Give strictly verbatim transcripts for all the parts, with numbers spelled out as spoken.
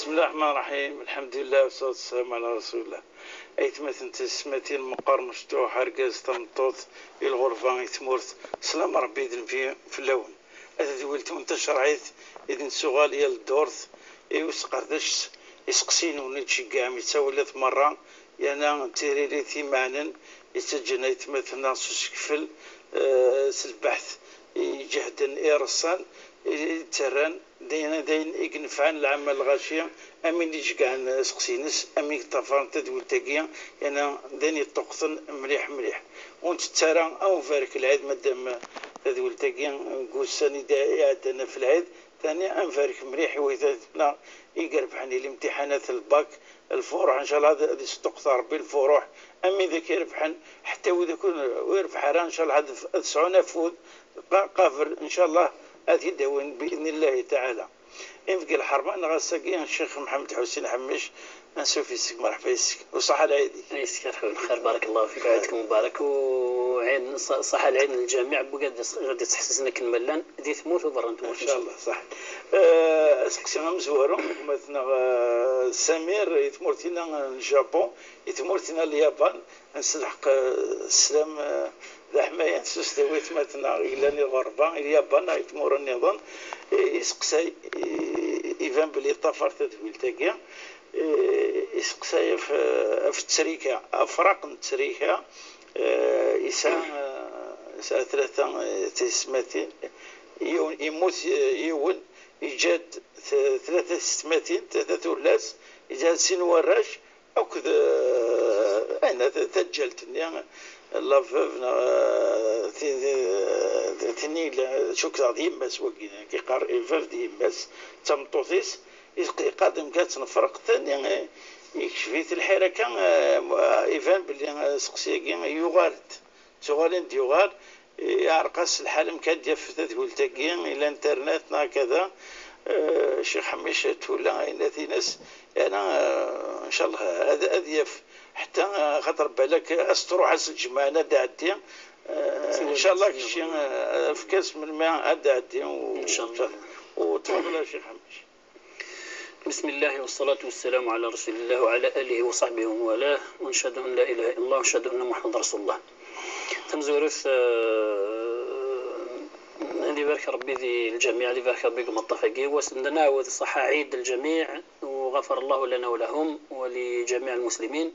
بسم الله الرحمن الرحيم. الحمد لله والصلاة والسلام على رسول الله. Aytmaten, tiyessetmatin, meqqar, mecṭuḥ, argaz, tameṭṭut, i lɣerba, i tmurt, sslam Ṛebbi d nnbi fell-awen. A tadwilt-nwen tacerɛit i d-nettuɣal yal ddurt, i usqerdec, iseqsiyen-nwen i d-tceggɛem, yettawilat merra, yerna d tiririt imeɛnen, yettaǧǧan aytmaten-nneɣ s usekfel, eh, s lbeḥt, iǧehden, ireṣṣan, i d-ttarran d ayen, d ayen i inefɛen lɛamma lɣaci, am win i d-iceggɛen aseqsi-ines, am win i yeṭṭafaren tadwilt-agi, yerna d ayen yeṭṭuqten mliḥ mliḥ. Ur ntett ara, a ubarek lɛid, madam, tadwilt-agi n wussan i d-, iɛeddan ɣef lɛid, tani a nbarek mliḥ i waytmaten-nneɣ i irebḥen i limtiḥanat n lbak, lfuruḥ, ncallah ad, ad isṭuqet Ṛebbi lfuruḥ, am wid akk irebḥen, ḥetta wid akk ur irebḥ ara, ncallah ad, ad sɛun afud, qa-, qabel, ncallah ad t-id-awin bi'idnillahi taɛala. Imdeg lḥerma neɣ ass-agi, Ccix Mḥemmed Ḥusin Ḥemmic, ansuf yes-k, merḥba yes-k, u ṣaḥa lɛid-ik. Yes-k, lxir, barakallahu fik, ɛidkum mubarak, u ɛid, ṣ-, ṣaḥa lɛid n lǧamiɛ, wwid ad, ad ittḥessisen akken ma llan, di tmurt u berra n tmurt, ncallah. Ṣaḥ. Eh, aseqsi amezwaru, gma-tneɣ, eh, Samir, i tmurt-ina n Japun, i tmurt-ina n Lyaban, ad nselḥeq, eh, sslam, eh, d aḥmayan s usdawi i tmurt-nneɣ i yellan i lɣerba, i Lyaban, i tmura nniḍen. Eh, iseqsay, eh, iban belli yeṭṭafar tadwilt-agi. Eh, iseqsay ɣef, ɣef ttrika, afraq n ttrika, eh, yesɛa, eh, yesɛa tlata, eh, tiyessetmatin, yiwen, yemmut, eh, yiwen, yeǧǧa-d t-, tlata tiyessetmatin, tlata tullas, yeǧǧa-d sin warrac, akked, eh, ayen, ta-, taǧǧalt-nni, la veuve, neɣ, eh, ti-, ti-, tin i yella, cukkeɣ d yemma-s wagi, yeqqar i bab d yemma-s, d tameṭṭut-is, iqadem kan ad tt-nefreq, tani, eh, yekcef-it lḥir akka, eh, iban belli, eh, aseqsi-agi yuɣal-d, d tuɣalin d-yuɣal, iɛreq-as lḥal, amek ad d-yaf tadwilt-agi, i l'internet neɣ kada, eh, Ccix Ḥemmic twella ayennat-ines, yerna, eh, ncallah ad, ad yaf, ḥetta, eh, xaṭer balak ad s-truḥ ass n lǧemɛa ad d-tɛeddi, eh, ncallah kečči, eh, efk-as melmi ad d-tɛeddi, u, ncallah. U tfadel a Ccix Ḥemmic. بسم الله والصلاة والسلام على رسول الله وعلى آله وصحبه ومن والاه، ونشهد أن لا إله إلا الله ونشهد أن محمد رسول الله. Tamezwarut, eh, ad ibarek Ṛebbi di lǧamiɛ, ad ibarek Ṛebbi deg umeṭṭaf-agi, wa s-, ad nɛawed ṣaḥa ɛid lǧamiɛ, وغفر الله لنا ولهم ولجميع المسلمين.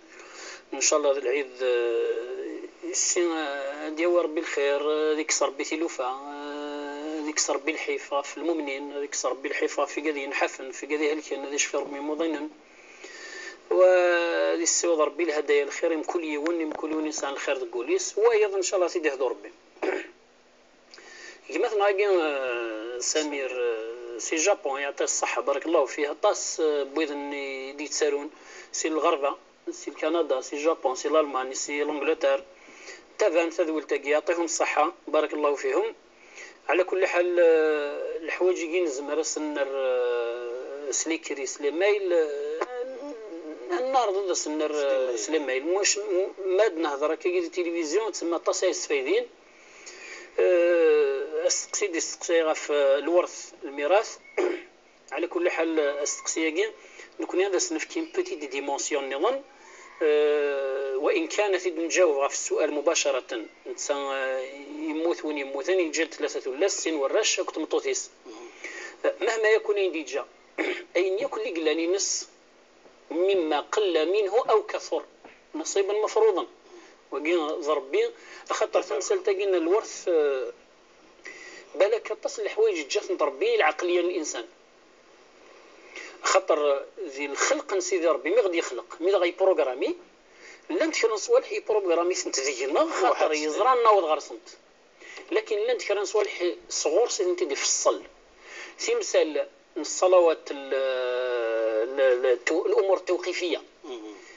Ncallah d lɛid, eh, si, eh, ad d-yawi Ṛebbi lxir, eh, ad ikkes Ṛebbi tilufa, eh, ad ikkes Ṛebbi lḥif ɣef lmumnin, ad ikkes Ṛebbi lḥif ɣef wigad yenḥafen, ɣef wigad ihelken, ad icfi Ṛebbi imuḍinen. Wa ad issiweḍ Ṛebbi lhadaya lxir i mkul yiwen, i mkul yiwen yesɛan lxir deg wul-is. Wayeḍ, ncallah, ad t-id-ihdu Ṛebbi. Gma-tneɣ-agi, eh, Samir, eh, si Japun, yeɛṭi ṣṣeḥḥa, barakallahu fih, aṭas, eh, n widen i d-yettarun si lɣerba, si Lkanada, si Japun, si Lalman, si l'Angleterre. Taban tadwilt-agi, yeɛṭihum ṣṣeḥḥa, barakallahu fihum. Ɛla kulli ḥal, eh, leḥwayeǧ-agi nezmer ad sen-nerr, eh, s l'écrit, s les mails, eh, ad neɛreḍ ad sen-nerr, eh, s les mails. Muc, m-, ma ad nehder akkagi di tilivizyu, tsemma aṭas ay yesfayden. Eh, asteqsi d-isteqsay ɣef, eh, lwert, lmirat. Ɛla kulli ḥal, asteqsi-agi, nekni ad as-nefk une petite dimension nniḍen, eh, wa in kan ad t-id-nǧaweb ɣef ssual mubacaratan. Netta, eh, yemmut win yemmuten, yeǧǧa-d tlata tullas, sin warrac akked tmeṭṭut-is. Eh, mahma yakun ayen d-yeǧǧa, ayen yakk i yellan ines, مما قل منه أو كثر نصيبا مفروضا. Wagi d Ṛebbi, axaṭer tamsalt-agi n lwert, eh, balak aṭas n leḥwayeǧ yeǧǧa-tent Ṛebbi i lɛeqliya n linsan. Axaṭer di lxelq n Sidi Ṛebbi, mi ɣ-d-yexleq, mi dɣa yeprogrami, llant kra n ṣṣwalḥ yeprogrami-tent deg-neɣ, xaṭer yeẓra ad naweḍ ɣer-sent. Lakin llant kra n ṣṣwalḥ sɣur-s i tent-id-ifeṣṣel. Timsal n ṣṣalawat l-, l-, l-, tew-, الأمور التوقيفية.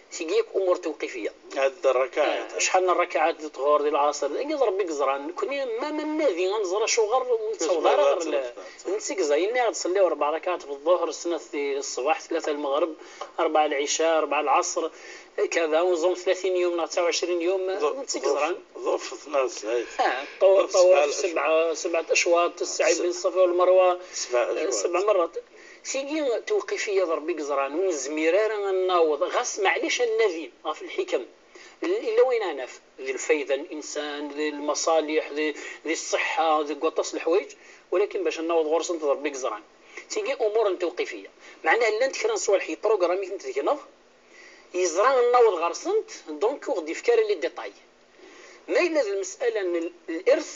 Tigi yakk أمور توقيفية. Ɛadd rakaɛat. Eh, acḥal n rakaɛat di ṭhur, di lɛaṣer, agi d Ṛebbi i yeẓran. Nekni ma, ma nnadi ad nẓer acuɣer ur nettaweḍ ara ɣer l-, d netta i yeẓra. Yenna-aɣ-d صليوا أربع ركعات في الظهر، snat di ṣṣbeḥ, tlata lmeɣreb, rebɛa lɛica, rebɛa lɛaṣer, kada, uẓum ثلاثين يوم neɣ تسعة وعشرين يوم, d netta i yeẓran. Ḍufet neɣ zɛid. Ah, ṭawaf, ṭawaf, sebɛa, sebɛa acwaṭ, السعي بين الصفا والمروة, sebɛa acwaṭ. Sebɛa merrat. Tigi tewqif-iyi d Ṛebbi i yeẓran, ur nezmir ara ad naweḍ, ɣas maɛlic ad nadi ɣef lḥikam. Illa wayen ara naf, d lfayda n linsan, d lmaṣaliḥ, d, d ṣṣeḥḥa, deg waṭas n leḥwayeǧ, walakin bac ad naweḍ ɣur-sent d Ṛebbi i yeẓran. Tigi umur n tewqif-iyi. Meɛna llant kra n ṣṣwalḥ yeṭrugram-itent deg-neɣ, yeẓra ad naweḍ ɣer-sent, donc ur ɣ-d-yefka ara les détails. Ma yella d lmesala n l-, lirth,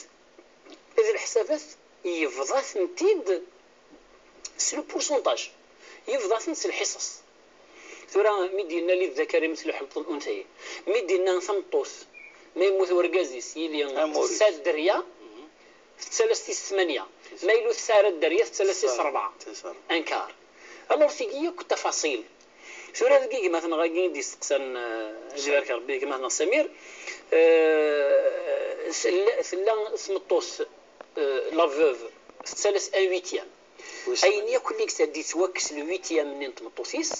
d leḥsabat, yebḍa-tent-id s le pourcentage, yebḍa-tent s lḥiṣaṣ. Tura mi d-yenna للذكر مثل حظ الأنثيين, mi d-yenna tameṭṭut ma yemmut urgaz-is yili tesɛa dderya, tettalas-tis tmanya, ma yella ur tesɛi ara dderya tettalas-tis rebɛa. Un quart. Alors tigi yakk tafaṣil. Tura deg gma-tneɣ-agi i d-yesteqsan, eh, ad ibarek Rebbi gma-tneɣ Samir, eh, tella, tella tmeṭṭut, eh, la veuve, tettalas un huitième. Ayen yakk i d-yettwakkes le huitième-nni n tmeṭṭut-is,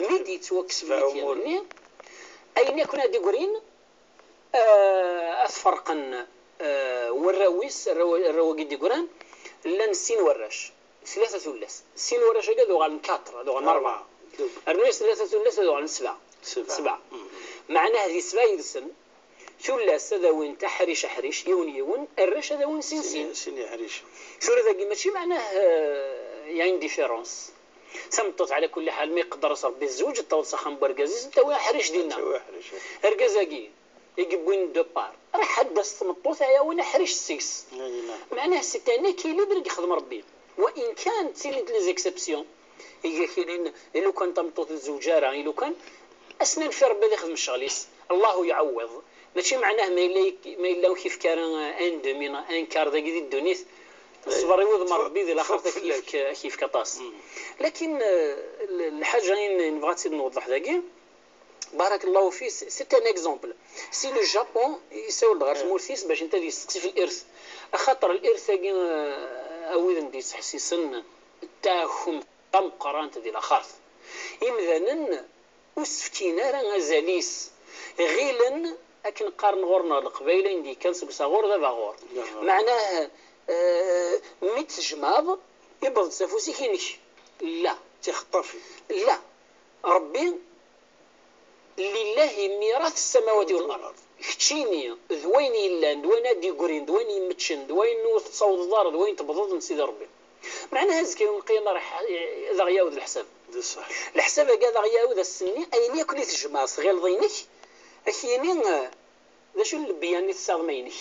mi d-yettwakkes le huitième-nni, ayen yakk ad d-igrin, eh, ad t-ferqen, eh, warraw-is, arraw, arraw-agi d-igran, llan sin warrac, tlata tullas. Sin warrac-agi ad uɣalen quatre, ad uɣalen rebɛa. Rnu-yas tlata tullas ad uɣalen sebɛa. Sebɛa. Meɛnah di sebɛa yid-sen, tullas ad awint aḥric aḥric, yiwen yiwen, arrac ad awin sin sin. Sin, sin iḥricen. Tura dagi mačči meɛnah, eh, y a une différence. Tameṭṭut, ɛla kulli ḥal, mi iqedder-as Rebbi tzewǧ, ad taweḍ s axxam n wergaz-is, ad tawi aḥric dinna. Ad tawi aḥric. Argaz-agi i yewwin deux parts, raḥ ad d-tas tmeṭṭut ad yawen aḥric seg-s. Meɛnah c'est un équilibre i yexdem Rebbi. Wa in kan ttilint les exceptions, i yakinin, i lukan tameṭṭut ur tzewǧ ara, i lukan, ad s-nanef i Rebbi ad ixdem ccɣel-is, Allahu iɛewwiḍ. Mačči meɛnah ma yella, ma yella ur k-yefka ara un demi neɣ un quart dagi di ddunit, ṣber i wudem n Rebbi di laxert ad k-yefk, ad k-yefk aṭas. Lakin, eh, l-, lḥaǧa i n-, nebɣa ad tt-id-newḍeḥ dagi, barakallahu fik, c'est un exemple. Si le Japon yessawel-d ɣer tmurt-is bac netta ad yesteqsi f lirth, axaṭer lirth-agi, eh, a wid n-d-yettḥessisen, d takumt tameqqrant di laxert. Imdanen ur s-fkin ara azal-is, ɣilen akken qqaren ɣur-neɣ Leqbayel ayen d-yekkan seg usaɣur d abaɣur. Meɛnah, eh, mi t-tejmeɛḍ, iwweḍ-d s afus-ik inek. La. Tixeṭṭafin. La. Rebbi, lillahi mirath ssamawati wal ard. Keččini d wayen yellan, d wayen ad d-yeggrin, d wayen yemmeččen, d wayen ur tettawḍeḍ ara, d wayen tebḍeḍ n Sidi Rebbi. Meɛna azekka yawm lqiyama raḥ ad aɣ-yaɛud leḥsab. D ṣṣeḥ. Leḥsab-agi ad aɣ-yaɛud ass-nni, ayen yakk i tejmeɛ s tɣilḍ inek, ad k-yini, eh, d acu n lebyan i tesɛiḍ ma inek?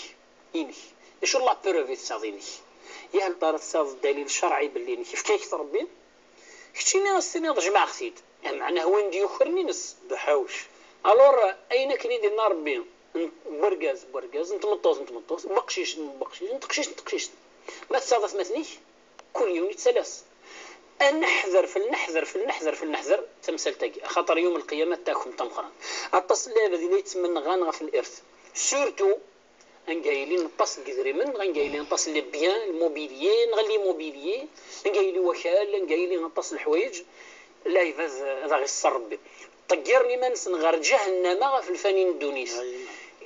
Inek. D acu n la preuve i tesɛiḍ inek? Yal ṭara tesɛiḍ ddalil ccerɛi belli inek. Yefka-ak-t Rebbi, keččini ad s-tiniḍ jemɛeɣ-t-id. Meɛna win d-yukren ines. D aḥawec. Alors, ayen akken i d-yenna Rebbi, n wergaz n wergaz, n tmeṭṭut n tmeṭṭut, n weqcic n weqcic, n teqcict n teqcict. Ma tesɛiḍ atmaten-ik, kul yiwen yettalas. Ad neḥder, fel neḥder, fel neḥder, fel neḥder tamsalt-agi. Axaṭer yawm lqiyama ad takum tameqqrant. Aṭas n lɛibad i la yettmenɣan ɣef lirth. Surtout, anga yellan aṭas n yedrimen, anga yellan aṭas n les biens, le mobilier, neɣ l'immobilier, anga yellan wakal, anga yellan aṭas n leḥwayeǧ, lɛibad ad aɣ-iṣṣer Rebbi. Ṭeggiren iman-nsen ɣer ǧahennama ɣef lfani n ddunit.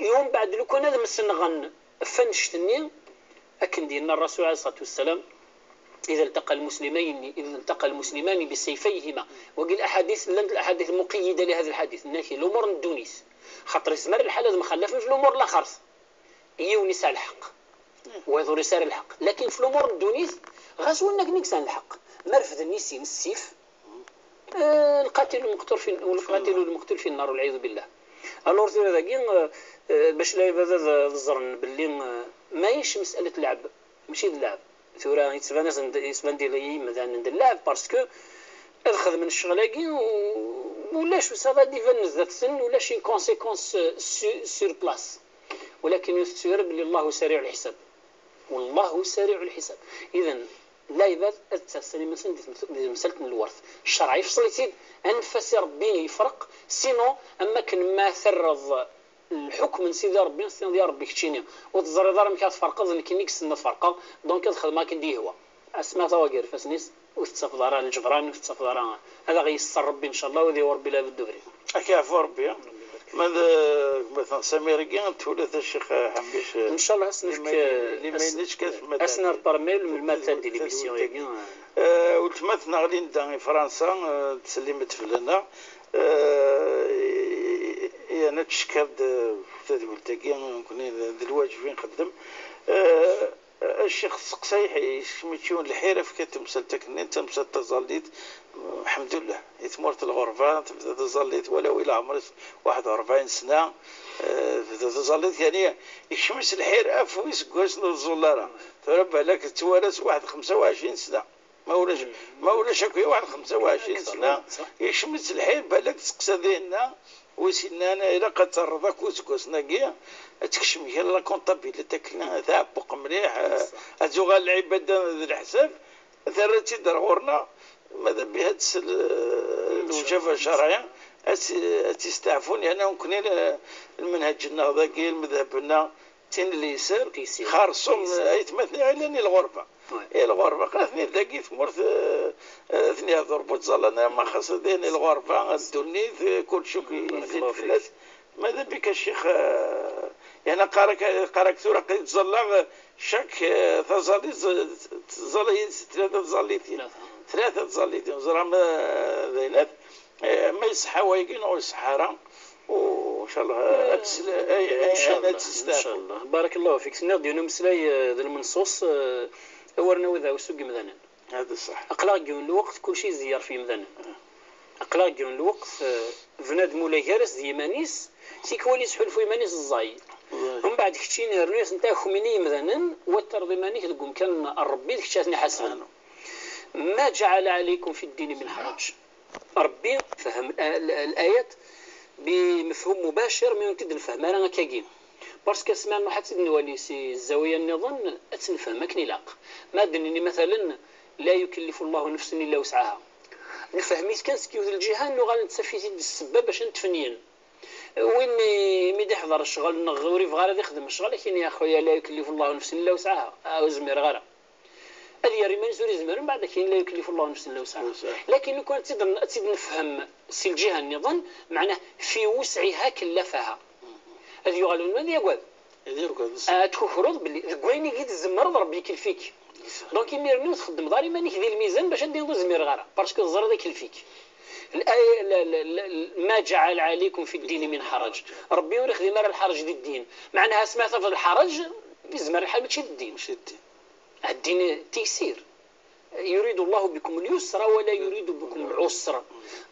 I umbeɛd, lukan ad msenɣen ɣef wannect-nni, akken d-yenna Rasul alayhi ṣṣalatu wassalam, إذا التقى المسلمين، إذا التقى المسلمان بسيفيهما. Wagi laḥadit, llant laḥadit muqeyyida li hada lḥadit. Nnak, lumuṛ n ddunit. Xaṭer yezmer lḥal ad mxallafen f lumuṛ n laxert. Yiwen yesɛa lḥeqq, wayeḍ ur yesɛi ara lḥeqq. Lakin f lumuṛ n ddunit, ɣas win akken i yesɛan lḥeqq, ma refden i sin ssif, eh, القاتل والمقتول في، والقاتل والمقتول في النار والعياذ بالله. Alors tura dagi, eh, eh, bac lɛibad ad, ad ẓren belli, eh, mačči d lɛeb, mačči d lɛeb. Tura yettban-asen-d, yettban-d i yimdanen d lɛeb, parce que ad xedmen ccɣel-agi u-, ulac, ça va d-iban zdat-sen, ulac une conséquence sur, sur place. Walakin ur tettu ara belli Allahu sariɛ lḥisab. Wallahu sariɛ lḥisab. Idan, lɛibad ad ttasen iman-nsen di tmt-, di temsalt n lwert. Ccreɛ ifṣel-itt-id, anef-as i Rebbi yefreq, sinon, am wakken ma terreḍ lḥukm n Sidi Rebbi, tenniḍ: "Ya Rebbi, keččini, ur teẓriḍ ara amek ara tferqeḍ, nekkini i yessnen ad ferqeɣ, donc ad xedmeɣ akken d-yehwa." Asmi ara taweḍ gar ifassen-is, ur tettafeḍ ara lǧebran, ur tettafeḍ ara, ad aɣ-yesser Rebbi, ncallah, u ad yawi Rebbi lɛebd d ubrid. Ad k-yeɛfu Rebbi, ya. Ma d gma-tneɣ Samir-agi, twala-t a Ccix Ḥembic. Ncallah ad s-nefk, limayen-nnek, ad s-nerpermil melmi ad d-taddi l'émission-agi. Weltma-tneɣ Linda i Fransa, eh, ttsellimet fell-aneɣ. Eh, yerna tcekker-d, eh, tadwilt-agi, nekkni d, d lwaǧeb i nxeddem. Eh, A Ccix, testeqsa-yi, yekcem-itt yiwen lḥir, efk-d tamsalt akken-nni, d tamsalt taẓallit. Lḥemdullah, i tmurt n lɣerba tebda taẓallit, walaw i leɛmer-is waḥed u rebɛin sna, eh, tebda taẓallit, yani, yekcem-itt lḥir, alef iseggasen ur tẓull ara. Tura balak tettwala-tt waḥed xemsa u ɛecrin sna. Ma ulac, ma ulac akk, waḥed xemsa u ɛecrin sna, yekcem-itt lḥir, balak testeqsa dihinna, wi s-yennan ilaq ad terreḍ akk iseggasen-agi, ad tekcem kra la comptabilité akken, tɛebbuq mliḥ, ad tuɣal lɛibada d leḥsab, terra-tt-id ar ɣur-neɣ, ma d biha ad tsel, eh, lewjafa ccerɛi, ad tt-, ad tt-isteɛfun, yerna nekkni, eh, lmenhaj-nneɣ dagi, lmedheb-nneɣ, d tin n liyser, xerṣum aytmaten-iw llan i lɣerba. I lɣerba, qal-aten-id dagi tmurt, eh, eh, ad ten-yehdu Rebbi ur ttẓallan ara, ma xas dihin i lɣerba, ddunit, eh, kulci akk yezzi-d fell-as. Ma d abik a Ccix, eh, yani qqar-ak, qqar-ak tura aql-i ttẓallaɣ, eh, cak, eh, taẓallit, eh, tẓalla yid-s tlata tẓallitin. Tlata tẓallitin, ẓra ma d ayen. Eh, ma iṣeḥḥa wayagi neɣ ur iṣeḥḥa ara, u ncallah, eh, ad tesla-, ay, ay, ad testeɛfu. Ncallah. Barakallahu fik. Tenniḍ-d yiwen umeslay, eh, d lmenṣuṣ, eh, awer nawi d awsu n yimdanen. Hada ṣṣeḥ. Aql-aɣ deg yiwen lweqt kulci izeyyer f yimdanen. Aql-aɣ deg yiwen lweqt, eh, bnadem ula gar-as d yiman-is, tikwal isḥulfu iman-is ẓẓay. Mbeɛd keččini rnu-yasen taxumin i yimdanen, wa terreḍ iman-ik deg umkan n Rebbi d kečč ad ten-iḥasben. Ma ǧeɛɛel ɛalaykum fi ddini min ḥaraǧ. Rebbi, fhem l-, l-, l-ayat bimefhum mubacir, mi ur tent-id-nefhem ara akkagi. Parce que asmi ara nruḥ ad tt-id-nwali si zzawiya nniḍen, ad tt-nefhem akken ilaq. Ma ad d-nini, matalen, la yukellifu Llahu nefsen illa wesɛaha. Nefhem-it kan seg yiwet lǧiha, nuɣal nettaf-it-id d ssebba bac ad nettfenyen. Win i, mi d-iḥḍer ccɣel neɣ ur ibɣi ara ad ixdem ccɣel, ad k-yini, a xuya, la yukellifu Llahu nefsen illa wesɛaha. Ah, ur zmireɣ ara. Ad yerr iman-is ur izmir, mbeɛd ad k-yini la yukellifu Llahu nefsen illa wesɛaha. Lakin lukan ad tt-id-, ad tt-id-nefhem si lǧiha nniḍen, meɛna fi wusɛiha kellafaha. Ad yuɣal win ad yagad. Ad yagad. Ad tkukruḍ belli deg wayen i tzemreḍ Rebbi ikellef-ik. Donc imir-nni ur txeddmeḍ ara iman-ik di lmizan bac ad d-tiniḍ ur zmireɣ ara, parce que teẓriḍ ikellef-ik. الآية، لا، لا، لا، ما جعل عليكم في الدين من حرج. Rebbi ur ixdim ara lḥerǧ di ddin. Meɛna asmi ara tafeḍ lḥerǧ, yezmer lḥal mačči d ddin. Mačči d ddin. Ddin d tiysir. يريد الله بكم اليسر ولا يريد بكم العسر.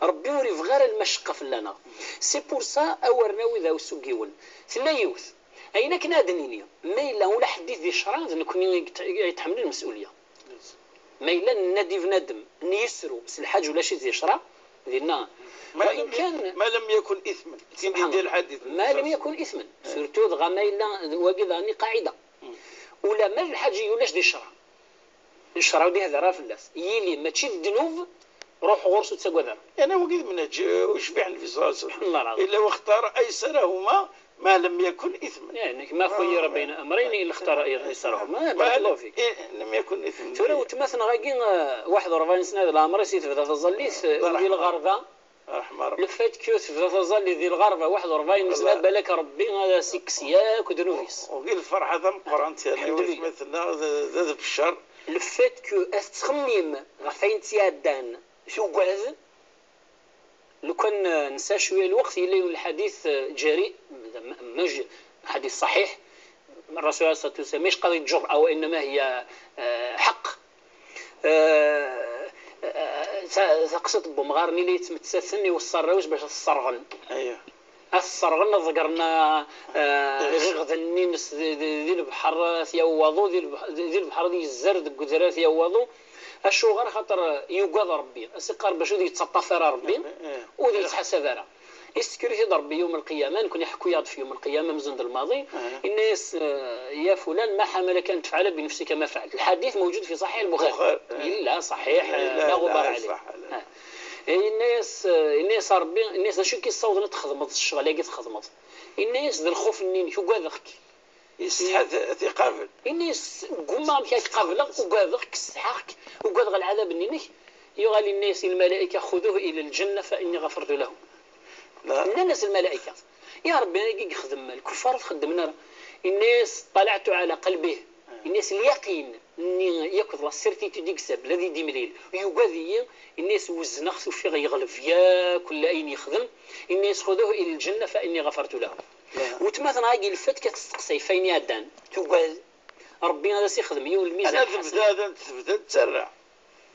Rebbi ur ibɣi ara lmacqa fell-aneɣ. C'est pour ça, awer nawi d awsu n yiwen. Tella yiwet. Ayen akken ad d-nini, ma yella ula ḥedd i t-d-icran, d nekkni i yet-, i yetḥemmlen lmesulya. Ma yella nenna-d i bnadem, nyesru s lḥaǧ ulac i t-d-icra, dinna. ما لم ي-، ما لم يكن إثما. Tin di Dda Lḥadit. ما لم يكن إثما. Surtout dɣa ma yella d wagi daɣen i qaɛida. Ula ma d lḥaǧ i ulac di ccṛeɛ. Ccṛeɛ ur d-ihder ara fell-as. Yili mačči d ddnub, ruḥ ɣur-s ur ttagad ara. Yerna wagi d menhaj, eh, ucbiḥ Nnbi ṣella Llahu ɛalayhi wa sallam. Illa واختار أيسرهما ما لم يكن إثما. Yeɛni, ma xuyyira bayna amrayni illa ixtara aysarahuma. Barakallahu fik. Eh, lam yakun ithman. Tura weltma-tneɣ-agi, eh, waḥed u rebɛin sna d leɛmer-is i tebda taẓallit, eh, di lɣerba. Le fait que tebda taẓallit di lɣerba waḥed u rebɛin sna, balak Rebbi ad as-ikkes yakk ddnub-is. Ugi lferḥa tameqqrant, yerna weltma-tneɣ d, d, d bccer. Le fait que ad tettxemmim ɣef wayen tt-iɛeddan, tugad, lukan, eh, nesɛa cwiya lweqt, yella yiwen lḥadit, eh, jari, ma-, ma-, ḥadit ṣaḥiḥ, Rasul alayhi ṣṣalatu wassalam, مش قضية جرأة وإنما هي, eh, حق. Eh, eh, ta-, taqsiṭ n wemɣar-nni la yettmettaten i uṣerriwec bac ad t-sserɣen. Ad t-sserɣen, ad ḍeggren, eh, iɣiɣden-nni-ines di, di, di lebḥer, ad t-yawi waḍu, di lebḥ-, di, di lebḥer ad yezzer, deg udrar ad t-yawi waḍu. Acuɣer? Axaṭer yugad Rebbi. As-iqqar bac ur d-yettaṭṭaf ara Rebbi, ur d-yettḥasab ara. Issekker-it-id Rebbi yawm lqiyama, nekkni ḥekku-yaɣ-d fi yawm lqiyama amzun d lmaḍi, inna-yas, eh, يا فلان ما حملك أن تفعل بنفسك ما فعلت. الحديث موجود في صحيح البخاري. Yella ṣaḥiḥ, eh, la ɣubara ɛlih. Yenna-yas, eh, yenna-yas Rebbi, yenna-yas d acu i k-yessawḍen ad txedmeḍ ccɣel-agi txedmeḍ? Yenna-yas d lxuf-nni-inek, ugadeɣ-k. Yessetḥa t-, t-iqabel. Ini-as, ggummaɣ amek ad k-qableɣ, ugadeɣ-k, ssetḥaɣ-k, ugadeɣ lɛadab-nni-inek. Yuɣal yenna-as i lmalayka, خذوه إلى الجنة فإني غفرت له. Nnan-as lmalaykat: "Ya Ṛebbi, agi yexdem lkuffar ur t-xeddmen ara." Inna-yas: "Ṭalɛtu ɛala qalbih." Inna-yas: "Lyaqin-nni yakk d la certitude i yessabel ad yi-d-imlil, yugad-iyi." Inna-yas: "Wezneɣ-t, ufiɣ yeɣleb yakk ayen yexdem." Inna-yas: "Xuduh ila lǧenna fa inni ɣafartu lahu." Weltma-tneɣ-agi, le fait que testeqsay ɣef wayen iɛeddan, tugad Ṛebbi ad as-ixdem yiwen lmizan ḥasen. Tebda, tebda tettarra.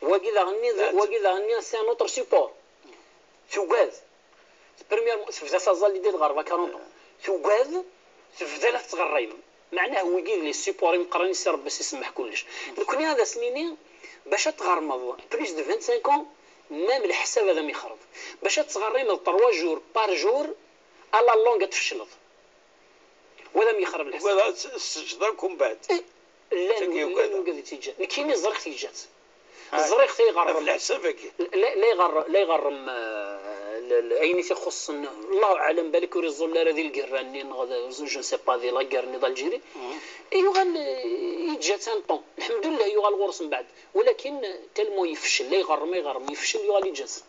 Wagi daɣen-nni, wagi daɣen-nni, c'est un autre support. Tugad. Premièrement, tebda taẓallit di lɣerba, quarante ans. Tugad, tebda la tettɣerrim. Meɛnah wigi d les supports imeqqranen i s-Ṛebbi as-isemmeḥ kullec. Nekkni ad as-nini, bac ad tɣermeḍ plus de vingt-cinq ans, même leḥsab ad am-yexreb. Bac ad tettɣerrimeḍ trois jours par jour, à la longue ad tfecleḍ. Wa d am-yexreb leḥsab. Wa d s-, sseǧda kumbeɛd. Eh, llan, llan wigad i tt-yeǧǧan. Nekkini ẓriɣ-t yeǧǧa-tt. Ẓriɣ-t ay ɣer-, ɣef leḥsab-agi. La, la iɣer-, la iɣerrem, eh, l-, l-, ayen i t-ixuṣṣen. Allahu aɛlam, balak ur iẓull ara di lgirra-nni, neɣ d, je ne sais pas, di la guerre-nni d'Algérie. Yuɣal, eh, yeǧǧa-tt un temps. Lḥemdullah, yuɣal ɣur-s mbeɛd. Walakin, eh, tellement yefcel, la iɣerrem, iɣerrem, yefcel, yuɣal yeǧǧa-tt.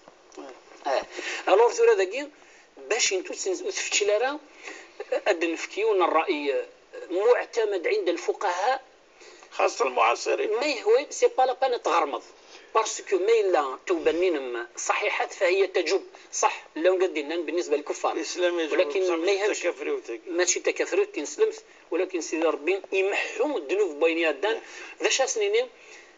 Eh. Alors, tura dagi, bac intu ur tfeččil ara, ad d-nefk yiwen n ṛṛay, eh, muɛtamed ɛinda lfuqaha. Xaṣṣa lmuɛaṣirin. Ma yehwa, c'est pas la peine ad tɣermeḍ. Parce que ma yella tewba-nni-inem ṣaḥiḥat, fahiya tajub. Ṣaḥ, llan wigad d-innan بالنسبة للكفار. Islam yejub, walakin ma yehwax, mačči takafriwt, tineslemt, walakin Sidi Ṛebbi imeḥḥu ddnub n wayen iɛeddan. D acu as-nini?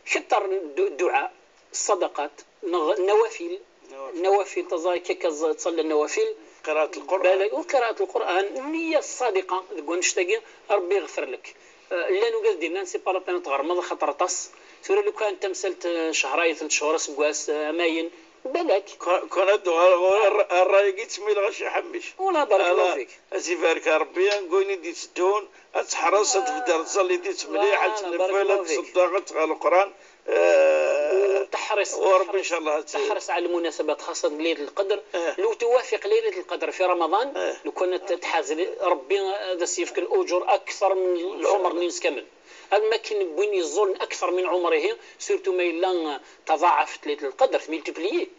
Kter ddu-, dduɛa, ṣṣadaqat, neɣ nawafil. Nawafil. Nawafil, taẓay, akka, akka, ẓ-, ttṣalla nawafil. Qiraat Lqur'an. Balak, u qiraat Lqur'an, nniya ṣṣadiqa deg wannect-agi, Ṛebbi iɣfer lek. Eh, llan wigad d-innan, c'est pas la peine ad tɣermeḍ, axaṭer aṭas. Tura lukan tamsalt, eh, cehṛayet, n cchur, aseggas, eh, amayen, balak. Kon-, kon ad d-uɣaleɣ ɣur ṛṛay-agi, ttmileɣ a Ccix Ḥemmic. Wala, barakallahu fik. Ad s-ibarek Ṛebbi, deg wayen i d-itteddun, ad teḥreṣ, ad tbedder tẓallit-is mliḥ, ad tneffel, ad tṣeddeq, ad tɣer Leqran, eh, u teḥreṣ, u Ṛebbi, teḥreṣ, ncallah, ad tt-, teḥreṣ ɛala lmunasabat, xaṣṣa d Laylat Lqadr. Eh. Law twafeq Laylat Lqadr fi Ramaḍan, eh, lukan ad t-, ad tḥaz, Ṛebbi ad as-yefk lɛuǧur akteṛ min lɛumer-nni-ines kamel. Am wakken n win yeẓẓulen akteṛ min ɛumrihi, surtout ma yella, eh, taḍaɛafet Laylat Lqadr, tmiltipliyit.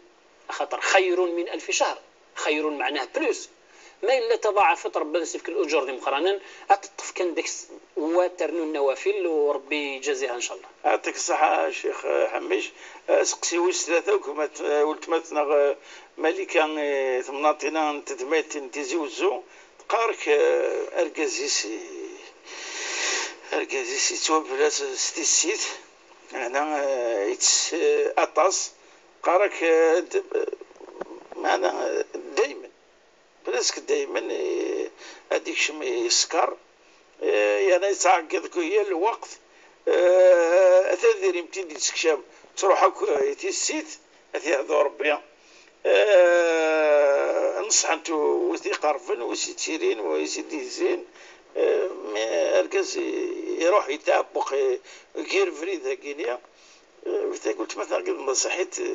Axaṭer xayrun min alfi cahr, xayrun meɛnah plus. Ma yella taḍaɛafet, Ṛebbi ad as-yefk lɛuǧur d imeqqranen, ad teṭṭef kan deg-s wa ternu nnawafil, u Ṛebbi iǧaziha ncallah. Yeɛṭik ṣṣeḥḥa a Ccix Ḥemmic. Aseqsi wis tlata, gma-t-, weltma-tneɣ, eh, Malika, eh, temnaḍt-ina n tedmatin n Tizi Wezzu, teqqar-k, eh, argaz-is i-, argaz-is yettwabla s, s tissit, meɛna, eh, yettess, eh, aṭas. Qqar-ak, eh, d-, meɛna, eh, daymen, presque daymen, eh, ad d-ikcem i sskeṛ, eh, yerna yettɛeggiḍ deg yal lweqt, eh, ata d tirimt i d-yettekcam, truḥ akk, eh, i tissit, ad t-yehdu Ṛebbi. Eh, neṣḥent wid iqerben, wid s-yettilin, wid s-d-yezzin, eh, mi argaz i-, iruḥ yetɛebbuq, eh, gar ubrid-agi-nni, Eh, tagi weltma-tneɣ deg tneṣṣiḥit, eh,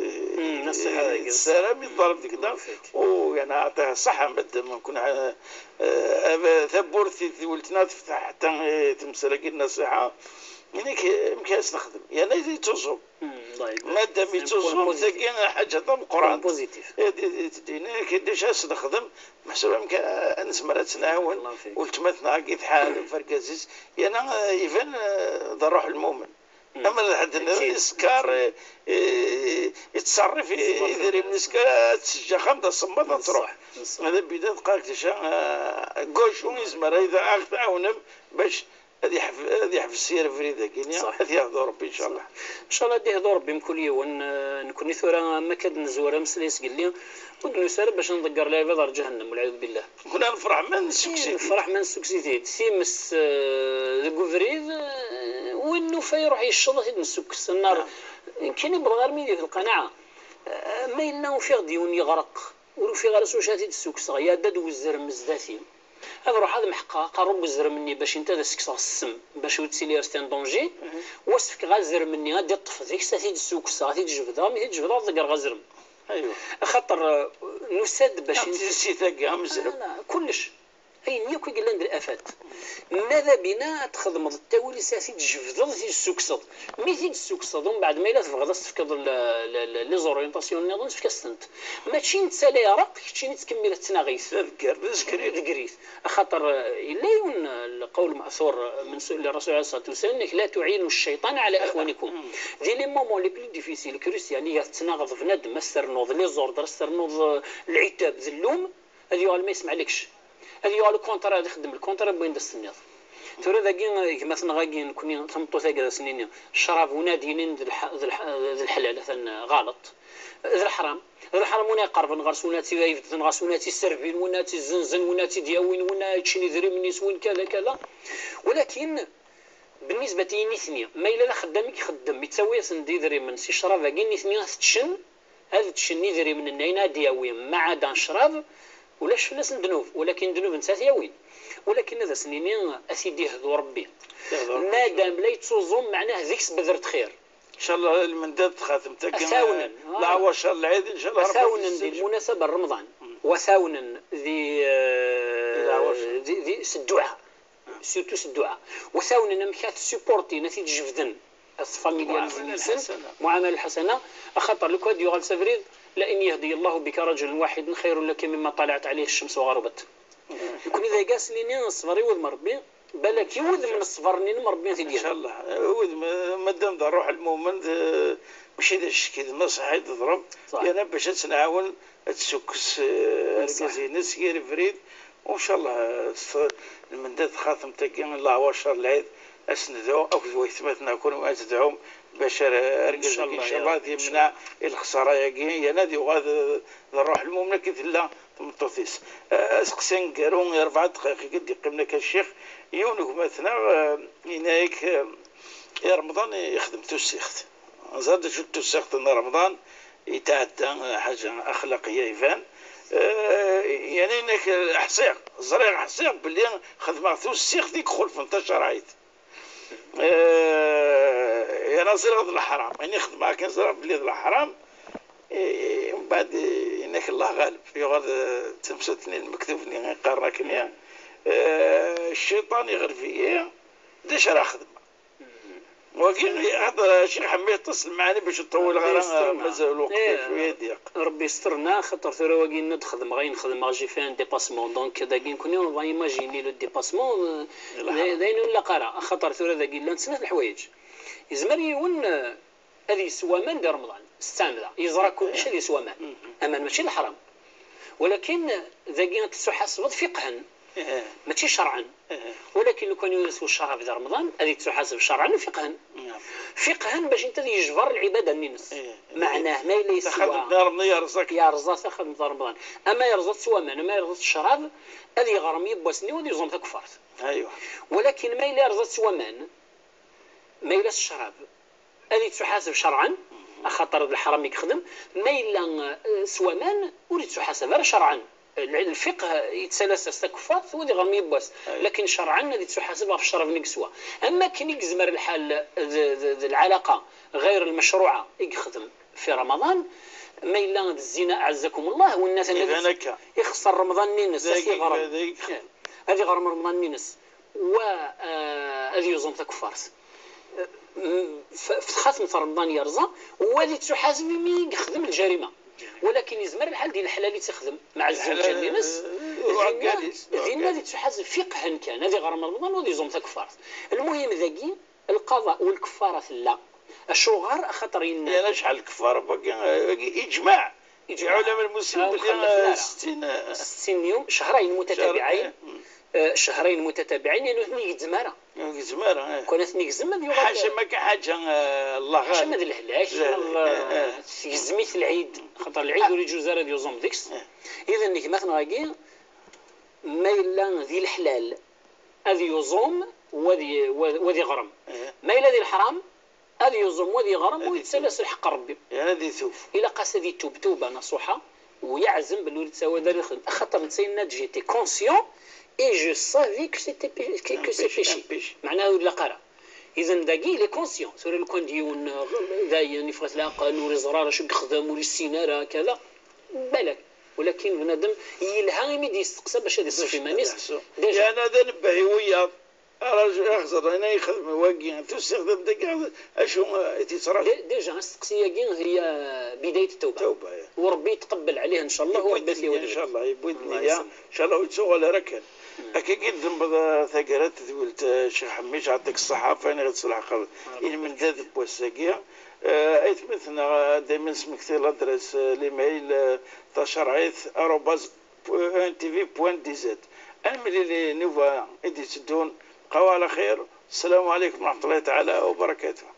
mm, nṣiḥa dagi, tessaram i ḍḍaleb deg-neɣ. U, yani, ɛṭiha ṣṣeḥḥa, madam, nkun, eh, eh, tawwurt i weltma tefteḥ ḥatta, eh, temsal-agi n nṣiḥa. Ini-k, eh, amek ara s-nexdem? Yerna yettuẓum. Mm, madam yettuẓum, tagi ḥaǧa tameqqrant. Eh, d, d, d, ini-k, d acu ara s-nexdem? Meḥsub amek, eh, nezmer ad tt-nɛawen? Weltma-tneɣ-agi tḥareb ɣef urgaz-is. Yerna, eh, iban, eh, d ṛṛuḥ n lmumen. Ama d ḥedd nniḍen yeskeṛ, eh, eh, yettṣerrif i-, idrimen-is, ad teǧǧ axxam d asemmaḍ ad truḥ. Ma d abida teqqar-ak d acu, eh, gauche yezmer ad aɣ-tɛawnem bac ad yeḥf-, ad yeḥbes yir abrid-agi-nni, ad yehdu Ṛebbi, ncallah. Ncallah ad yehdu Ṛebbi mkul yiwen, eh, nekkni tura am akka d-nezwar ameslay sgelli, ur d-nusi ara bac nḍegger lɛibad ɣer ǧahennam, walɛiyadu billah. Nekkni ad nefreḥ ma nessukkes-it-id. Nefreḥ ma nessukkes-it-id. Times, eh, deg ubrid, eh, win nufa iruḥ yecceḍ ad t-id-nessukkes. Nnar, nekkini wwḍeɣ armi deg lqanaɛa. Eh, ma yella ufiɣ-d yiwen yeɣreq, ur ufiɣ ara s wacu ad t-id-ssukkseɣ. Iɛedda-d wezrem zdat-i. Ad ruḥeɣ ad meḥqeɣ aqerru n wezrem-nni bac inta ad as-kkseɣ ssem, bac ur ttili reste en danger. Wa s-fkeɣ azrem-nni ad d-iṭṭef deg-s, ad t-id-ssukkseɣ, ad t-id-jebdeɣ, mi t-id-jebdeɣ ad ḍeggreɣ azrem. Axaṭer, eh, nusa-d bac... Tissit-agi, amezrem. Ala, kullec. Ayen yakk i yellan d lafat. Mada bina ad txedmeḍ ttawil-is, ad t-id-tjebdeḍ, ad t-id-tessukseḍ. Mi t-id-tessukseḍ, umbeɛd ma yella tebɣiḍ ad s-tefkeḍ l-, l-, l-, les orientations nniḍen, efk-as-tent. Mačči netta la ireqq, keččini ttkemmil ad tettnaɣit. D azger, d azger. D azger. Axaṭer, eh, yella yiwen, eh, lqawl meɛtur, eh, min su-, li Rasul alayhi ṣṣalatu wassalam, inna-k la tu'inu cciṭana ɛala ixwanikum. Di les moments les plus difficiles, crucial, i tettnaɣeḍ bnadem, ad s-ternuḍ les ordres, ad s-ternuḍ, eh, lɛitab d llum, ad yuɣal ma yesmeɛlekc. Ad yuɣal ukuntra, ad ixeddem lkuntra n wayen d as-tenniḍ. Tura dagi, gma-tneɣ-agi, nekni, tameṭṭut-agi, ad as-nini, ccrab, win ad yinin d lḥ-, d lḥ-, d leḥlal, atan ɣalṭ. D leḥram. D leḥram win ay iqerben ɣer-s, win ad tt-, ay ibedden ɣer-s, win ad tt-isserbin, win ad tt-izzenzen, win ad tt-id-yawin, win ad yeččen idrimen-is, win kada, kada. Walakin, بالنسبة i nitni, ma yella d axeddam i ixeddem, yettawi-asen-d idrimen si ccrab-agi, nitni ad t-ččen, ad ččen idrimen-nni, ayen ad d-yawi, ma ɛada ccrab, ulac fell-asen ddnub, walakin ddnub netta ad t-yawin. Walakin ad as-nini, ad t-id-ihdu Rebbi. Ihdu Rebbi. Madam la yettuẓum, meɛnah deg-s bedret xir. Incallah lmendad txatemt-agi, ad t-awnen. Leɛwacer n lɛid, incallah Rebbi ad t-yessewjed. Ad t-awnen di lmunasaba n Remḍan, wa t-awnen di, eh, di, di, s dduɛa. Surtout s dduɛa. Wa t-awnen amek ad t-supportin, ad t-id-jebden. Ad tfamilya-nsen, muɛamala lḥasana, axaṭer lukan ad yuɣal s abrid, لئن يهدي الله بك رجلا واحدا خير لك مما طلعت عليه الشمس وغربت. Nekni d agas nini ṣṣber i wudem n Rebbi, balak i wudem n ṣṣber-nni n Rebbi ad t-id-yerr. Incallah, wudem, madam d ṛṛuḥ lmumen, d, mačči d acekk, d nnaṣiḥa i d-teḍrem, yerna bac ad tt-nɛawen ad tsukkes, eh, argaz-ines ger abrid, u ncallah, eh, s-, lmendad txatemt-agi, leɛwacer n lɛid, ad s-nedɛu akked waytmaten-a, kunwi ad tedɛum bac ar-, argaz-agi, incallah, incallah, ad yemneɛ i lexsara-agi, yerna ad yuɣal d, d ṛṛuḥ lmumen akken tella tmeṭṭut-is. Eh, aseqsi aneggaru, i rebɛa ddqayeq i d-yeqqimen akka, ccix, yiwen n gma-tneɣ, eh, yenna-yak, eh, i Remḍan ixdem tussiɣt. Ẓer d acu d tussiɣt n Remḍan, yetɛedda, eh, ḥaǧa axlaqiyya iban. Eh, yani, inek, ḥṣiɣ, ẓriɣ, ḥṣiɣ belli xedmeɣ tussiɣt i ixulfen tacerɛit. Eh, yerna ẓriɣ d leḥram. Ayen i xedmeɣ akken ẓriɣ belli d leḥram. Eh, mbeɛd, eh, inek Allah ɣaleb. Yuɣal, eh, d tamsalt-nni n lmektub-nni i qqaren akken, eh, cciṭan iɣleb-iyi, d acu ara xedmeɣ? Wagi, axaṭer Ccix Ḥemmi yeṭṭes lmeɛani bac ur ṭṭawileɣ ara, mazal lweqt cwiya ad yeqqim. Rebbi yesṭerna, axaṭer tura wagi yenna-d xedmeɣ ayen xedmeɣ, j'ai fait un dépassement. Donc, dagi nekni, on va imaginer le dépassement, euh, d, d ayen ur nlaq ara. Axaṭer tura dagi llant snat leḥwayeǧ. Yezmer yiwen, euh, ad yeswa aman di Remḍan, s ttɛemda. Yeẓra kullec ad yeswa aman. Aman mačči d leḥram. Walakin, dagi ad tettuḥasbeḍ fiqhen. Mačči cerɛen. Walakin lukan ur yeswa ccrab di Remḍan, ad yettuḥaseb cerɛen u fiqhen. Fiqhen bac inta ad yejber lɛibada-nni-ines. Meɛnah, ma yella yeswa, yerẓa taxxamt di Remḍan. Ama yerẓa-tt s waman, ama yerẓa-tt s ccrab, ad yeɣrem yiwwas-nni u ad yuẓum takeffart. Walakin ma yella yerẓa-tt s waman, ma yella s ccrab, ad yettuḥaseb cerɛen, axaṭer d leḥram i yexdem. Ma yella, eh, s waman, ur yettuḥaseb ara cerɛen. L-, lfiqh yettalas-as takeffart, u ad iɣrem yiwwas. Lakin cerɛen ad yettuḥaseb ɣef ccrab-nni i yeswa. Am wakken i yezmer lḥal d, d, d lɛalaqa ɣayr lmecruɛa i yexdem fi Ramaḍan, ma yella d zzina, aɛezzakum Allah, wenna-t ad ixṣer Remḍan-nni-ines, ad iɣrem. Ad iɣrem Remḍan-nni-ines. Wa, eh, ad yuẓum takeffart. Eh, m-, f-, f txatemt Remḍan yerẓa, wa ad yettuḥaseb imi i yexdem lǧarima. Walakin yezmer lḥal di leḥlal i tt-ixdem, mɛa zzewǧa-nni-ines, dinna, dinna ad yettuḥaseb fiqhen kan, ad iɣrem Remḍan u ad yuẓum takeffart. Lmuhim dagi, lqaḍa u lkeffara tella. Acuɣer? Axaṭer yenna. Yerna acḥal lkeffara wagi, wagi ijmaɛ. Ijmaɛ. Iɛulama lmuslim belli, eh, settin, eh, settin yum, cehrayen mutatabiɛayen. Eh, cehrayen mutatabiɛayen, yerna ur ten-igezzem ara. Ur igezzem ara, eh. Kwan ad ten-igezzem, ad yuɣal. Ḥaca ma kan ḥaǧa, eh, Allah ɣaleb. Ḥaca ma d lehlak, eh, eh, tgezzem-it lɛid, xaṭer lɛid ur iǧuz ara ad yuẓum deg-s. Idan, gma-tneɣ-agi, ma yella di leḥlal, ad yuẓum, u ad y-, u ad, u ad iɣrem. Ma yella di leḥram, ad yuẓum, u ad iɣrem, u yettalas lḥeqq n Rebbi. Ilaq-as ad itub tuba nasuḥa, u yeɛzem belli ur yettawad ara ad ixdem. Axaṭer netta yenna-d, j'étais conscient et je savais que c'était pé-, que, que c'est péché. Meɛna ur ilaq ara. Idan dagi, il est conscient. Tura lukan d yiwen, euh, dayen, yeffeɣ-it leɛqel, ur iẓri ara acu i yexdem, ur yessin ara, kada. Balak. Walakin bnadem yelha imi d-yesteqsa bac ad iṣef iman-is. Yeɛni ad nebbeh i wiyaḍ. Araju axẓer, ayen ay ixedmen wagi, tusiɣ d amdeggeɣ, acu i t-yettṛaju? Déjà, asteqsi-agi هي بداية التوبة. Tawba, ya. Ur Rebbi yetqebbel ɛlih, ncallah, u Rebbi ad t-yawi d ncallah, yewwi-d nniya, ncallah ur yettuɣal ara kan. Akka i d-nbed taggara n tedwilt, Ccix Ḥemmic, ɛṭik ṣṣeḥḥa, ɣef wayen i ɣ-d-tesleḥqeḍ i lmendad n wass-agi. Aytmaten-nneɣ, dayma nesmekti l'adresse, l'email, tacerɛit arobase ntv point dz. Ad nemlil i nnuba i d-itteddun. Bqaw ɛla xir. Sslam ɛlikum wa raḥmat Llahi taɛala wa barakatuh.